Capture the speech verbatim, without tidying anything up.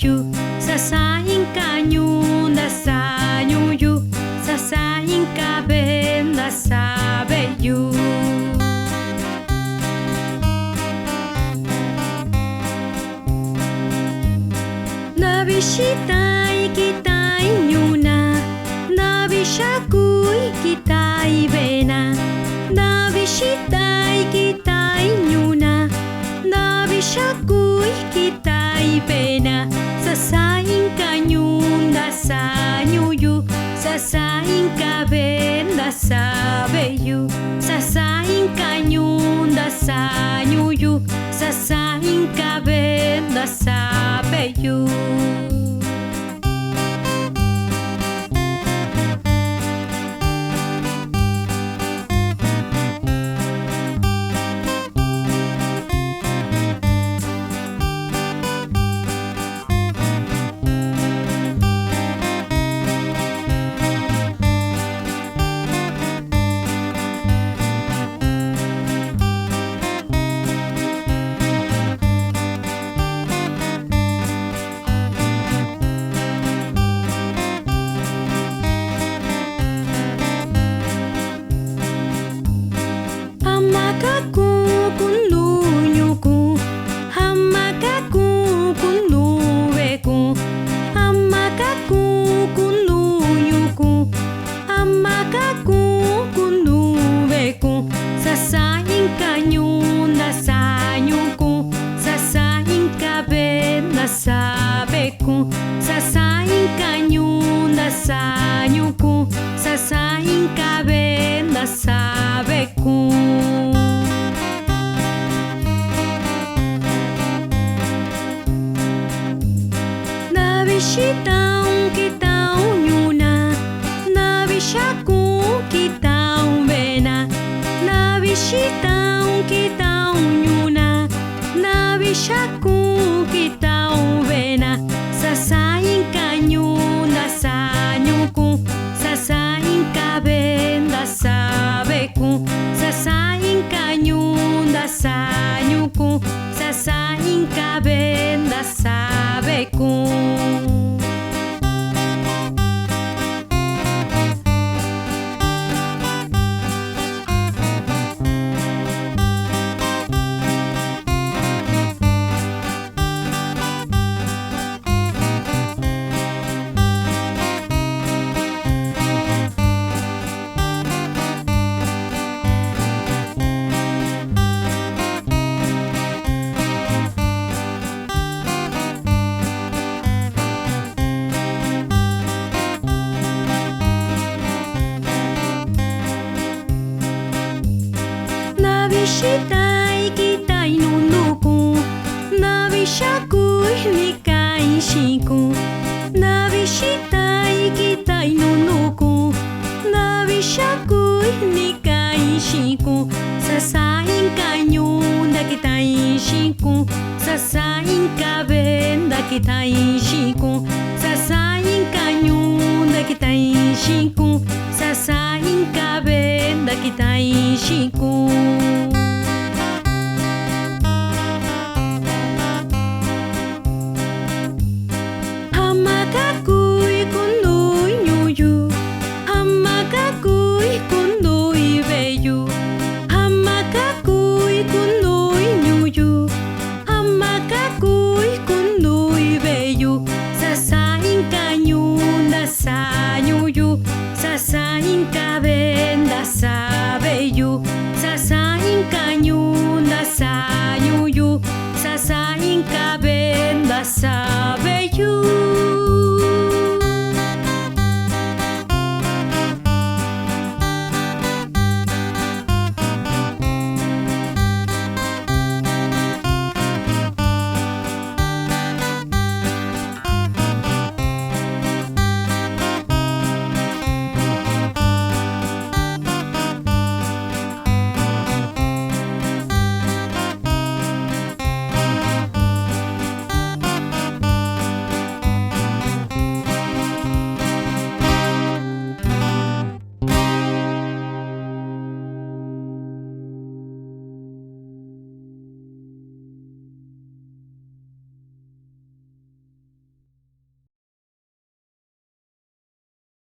Sasain kañunda sañuyu, sasain kabenda sabeyu. Nabisitai kitai ñuna, nabisakui kitai bena. Nabisitai kitai ñuna, nabisakui kitai bena. Sasain kañunda sañuyu, sasain kabenda sabeyu. Sasain kañunda sañuyu, sasain kabenda sabeyu. Amakakun kunduñukun, amakakun kunduwekun, amakakun kunduñukun, amakakun kunduwekun. Sasain kañunda sañukun, sasain kabenda sabekun. Sasain kañunda sañukun, sasain kabenda sabekun. Nabisitai kitai ñuna, nabisakui kitai bena. Nabisitai kitai ñuna, nabisakui kitai bena. Sasain kañunda sañukun, sasain kabenda sabekun. Sasain kañunda sañukun, sasain kabenda sabekun. Nabisitai kitai nunukun, nabisakui ni kaisikun. Nabisitai kitai nunukun, nabisakui ni kaisikun. Sasain kañunda kitaisikun, sasain kabenda kitaisikun. Sasain kañunda kitaisikun, sasain kabenda kitaisikun. Amakakui kunduñuyu, amakakui kunduibeyu, amakakui kunduñuyu, amakakui kunduibeyu. Sasain kañunda sañuyu, sasain kabenda sabeyu. Sasain kañunda sañuyu, sasain kabenda sa